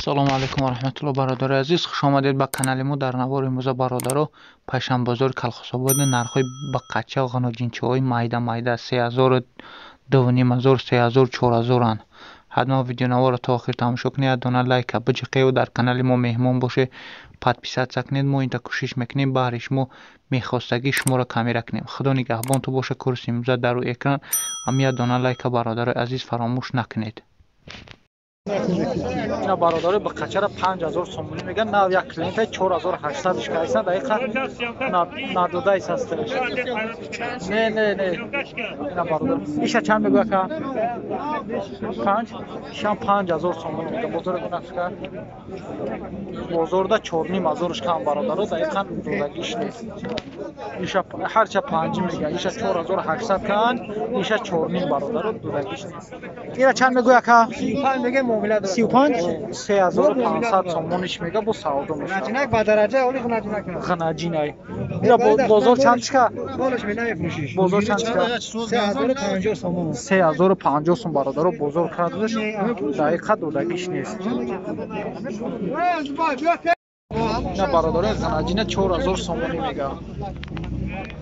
Ассалому алайкум ва раҳматуллоҳ, бародарои азиз, хуш омадед ба канали мо. Дар навори имрӯза, бародаро, пашанбозори Калхосободи нархҳои бақача ва ғаноҷинчаҳои майда майда 3000, 2500, 3000, 4000-анд. Ҳатман видеонаворро то охир тамошо кунед, як дона лайка биҷиқеву дар канали мо меҳмон бошед, подписаться кунед. Мо инта кӯшиш мекунем баҳри шумо мехостагии шуморо камера кунем. Худо нигаҳбонтон бошад. Курси имрӯза дар рӯи экран. Ҳам як дона лайка, бародарои азиз, фаромӯш накунед. Ина, бародари, бақачара 5000 сомонӣ меган. Нав як клиента 4800 кайсан, дақиқа надодаис ҳасташ. Не, не, не. Ина, бародар, иша чанд мегӯя ка? Панҷ. Ишам 5000 сомонӣ мега. Бозор гунафка, бозорда 4500-ш кам, бародаро, дақиқан додагиш нест. Иша ҳарча панҷ мега, иша 4800 кан, иша чорним, бародаро, додагиш нест. Ира чанд мегӯя ка? 35, 3500 сомониш мега, бо савдо мешавад. Ба дараҷаи оли ғнаҷинак. Ғнаҷинай. Ира бозор чанд чика? Бозор чанд чика? 3050 сомон. 3050 сом, бародаро, бозор кардаш, дақиқа додагиш нест. На, бародаро, ғнаҷина 4000 сомонӣ мега.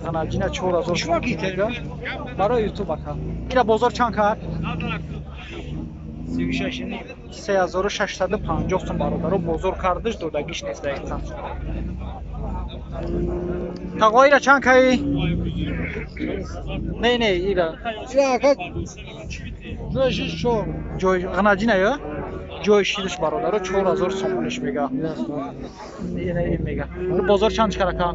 Ғнаҷина 4000 сомонӣ мега. Барои ютуб, ака. Ира бозор чанд кард? 3650 сом, бародаро, бозор кардаш, додагиш нест дақиқан. Тағо, ира чанд каи? Не, не, ира ҷой ғнаҷина ё ҷои шидаш, бародаро, 4000 сомониш мега. Мега. Бозор чанд чикар, ака?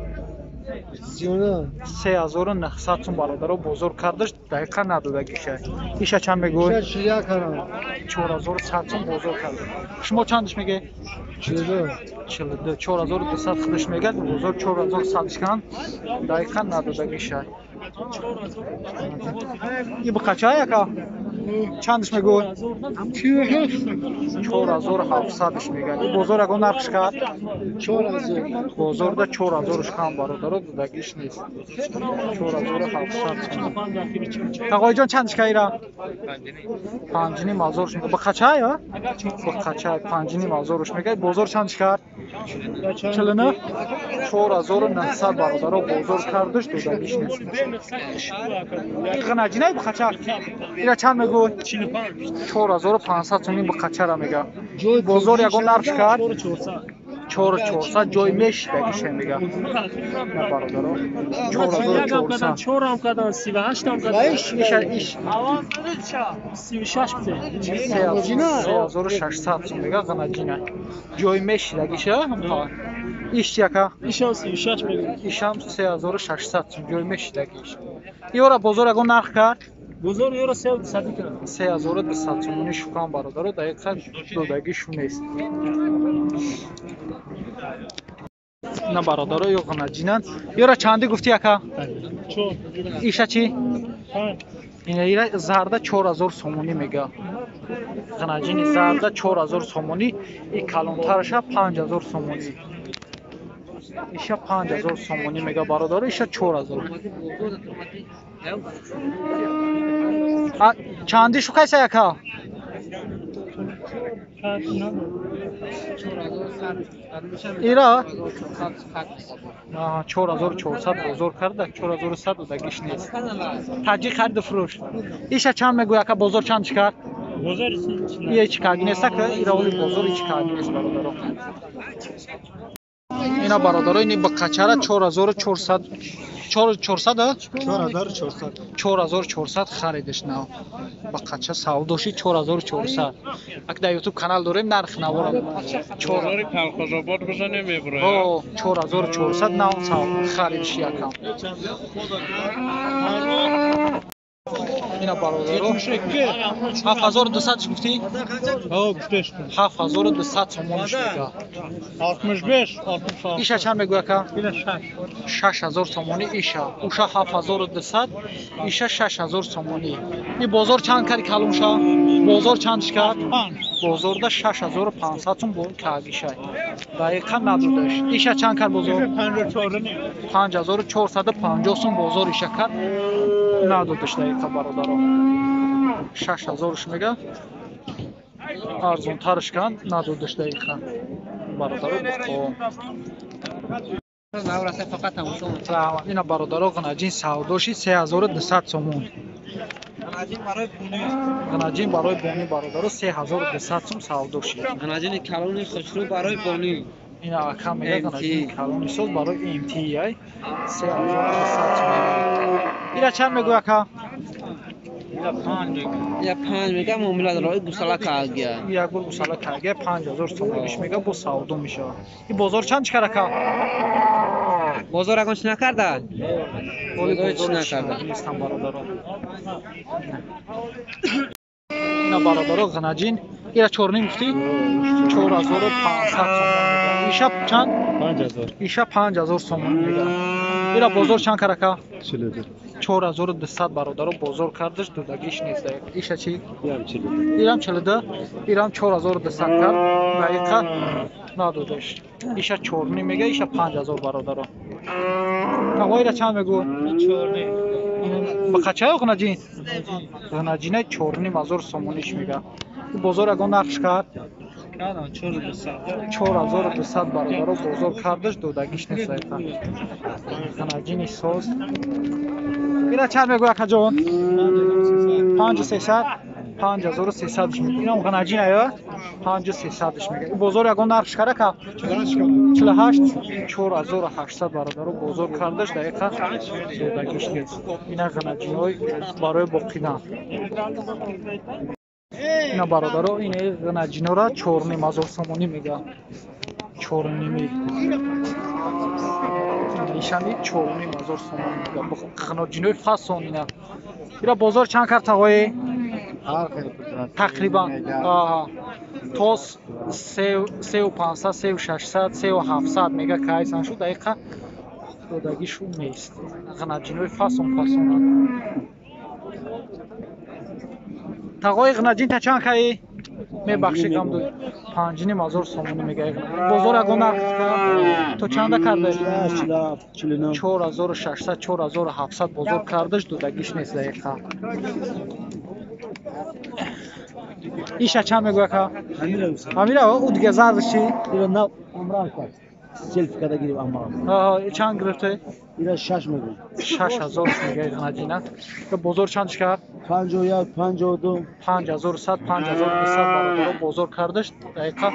3900 сом, бародаро, бозор кардаш, дақиқа надодагиша. Иша чанд мегӯй? 4100 сом бозор карда. Шумо чандаш меге? 42. 4200 худаш мегад, бозор 4100 кан, дақиқа надодагиша. И бақача, яка, чандаш мегӯй? 4700-ш мегӯяд. И бозор ягон нархш кард? Бозорда 4000-ш кам, бародаро, додагиш нест. 4700. Тағоиҷон, чандаш каира? 5500-ш мега. Бақача ё бақача 5500-ш мегӯяд. Бозор чандаш кард? 49. 4900, бародаро, бозор кардаш, додагиш нест. И ғнаҷинаи бақача ира чанд мегӯй? 4500 сомин бақачара мега. Бозор ягон нархш кард? 4400. Ҷои мешидагише мега, на, бародаро, 4400. Чорам кадан, 38-ам кадан. Иша иш 36 бте. 3600 сом мега ғнаҷина. Ҷои мешидагиша. Иш чи, ака? Ишам 36 мега. Ишам 3600 сом, ҷои мешидагиш. Иёра бозор ягон нарх кард? Бозор ёра 3200 кирам. 3200 сомонӣ шукан, бародаро, дақиқа додагишу нест. На, бародаро, ё ғнаҷинанд. Ёра чандӣ гуфтӣ, ака? Иша чӣ? Ина, ира зарда 4000 сомонӣ мега. Ғнаҷини зарда 4000 сомонӣ, и калонтараша 5000 сомонӣ. Иша 5000 сомонӣ мега, бародаро, иша 4000. Чандӣ шукайса, яка? Ира 4400 бозор карда, 4100 додагиш нест. Таҷик хариду фурӯш. Иша чанд мегӯя, ака? Бозор чанд чӣ кард? Ие чӣ карди нест, ака? Ира оли бозор чӣ карди нест, бародаро. Ина, бародаро, ини бақачара 4400, 4400, 4400 харидаш. Нав бақача савдоши 4400. Ак дар ютуб канал дорем, нарх навора. Калхозобод бизанем, мебурояд. 4400 нав харидаш якам. Ина, бародаро, 7200 гуфтӣ? 7200 сомониш мега. Иша чанд мегӯя, ака? 6000 сомонӣ иша. Уша 7200, иша 6000 сомонӣ. И бозор чанд карди, калонша? Бозор чандш кард? Бозорда 6500 сом кагиша, дақиқа надодаш. Иша чанд кард бозор? 5450 сом бозор иша кард, надодаш дақиқа, бародаро. 6000-ш мега. Арзонтарш кан надодаш дақиқа. Бародаро буқо. Ина бародаро ғнаҷин савдоши 3200 сомон. Ғнаҷин барои бонӣ бародаро 3200 сом савдоши. Ғнаҷини калони хушрӯ барои бонӣ. Ина ака мега ғнаҷини калони соз барои МТ ай 3200 сом. Ира чанд мегӯй ака? Я 5 мега муомила дора, гусала кагия. Як бор гусала кагия 5000 сомониш мега бо савдо мешавад. И бозор чанд чикар ака? Бозор ягон чи накарда? Бозор чи накарда? Нестам бародаро. Ина бародаро ғнаҷин ира 4.5 гуфтӣ? 4500 сомон мега. Иша чанд? 5000. Иша 5000 сомон мега. Ира бозор чанд кар ака? 4200 бародаро бозор кардаш, дудагиш нест. Иша чи? Ирам 42, ирам 4200 кард, дақиқа надодаш. Иша 4.5 мега, иша 5000 бародаро. Тағо ира чанд мегӯ? 4.5. Ба қачаё ғнаҷин? Ғнаҷина 4.5 сомониш мега. Бозор ягон нақш кард? 4200 бародаро бозор кардаш, додагиш нест дақиқа. Ғнаҷини соз. Ира чанд мегӯй акаҷон? 5300. 5300 мега. Инам ғнаҷин ая? 5300 мега. Бозор ягон нарх шикар ака? 48 4800 бародаро бозор кардаш, дақиқа додагиш нест. Ина ғнаҷинои барои боқидан. Ина бародаро ин ғнаҷинора 4500 сомонӣ мега. 4.5. Нишани 4500 сомонӣ мега. Ғнаҷинои фасон ина. Ира бозор чанд кард тағои? Тақрибан то 3500, 3600, 3700 мега кайсан шуд, дақиқа додагишу нест. Ғнаҷинои фасон фасонанд. Тағои ғнаҷин та чанд каи? Мебахши гамду 5500 сомонӣ мега. Бозор ягон нарх то чанда карда? 4600, 4700 бозор кардаш, додагиш нест дақиқа. Иша чанд мегӯй ака? Амира, ӯ дига зардаш чи? Селфи када гирифт амал. Чанд гирифте? Ира 6 мегӯй. 6000 мега ғнаҷина. Бозор чанд шикар? 51, 52. 5100, 5200 бародаро бозор кардаш, дақиқа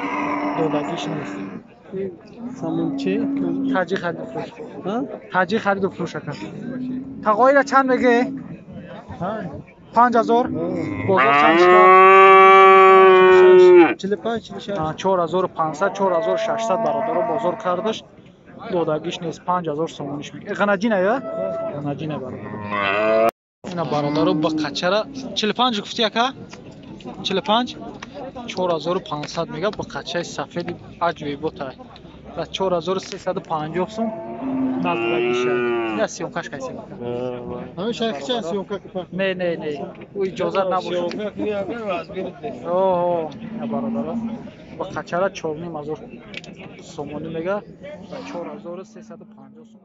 додагиш нест. Самон чи? Таҷи хариду фурӯш. Таҷи хариду фурӯш ака. Тағоира чанд меге? 5000. Бозор чанд шикар? 45, 46. 4500, 4600 бародаро бозор кардаш, додагиш нест. 5000 сомониш мега. Ғнаҷин ая? Ғнаҷин бародаро. Ина бародаро ба қачара 45 гуфти ака? 45 4500 мега ба қачаи сафеди аҷоиботай. Ва 4350 сом надодагиша. Ина съёмкаш кайсем ака. Ҳамин шайхча съёмка ки. Не, не, не. Ӯ иҷозат набошад. Оҳо, ина бародаро ба қачара 4500 сомонӣ мега ва 4350 сом.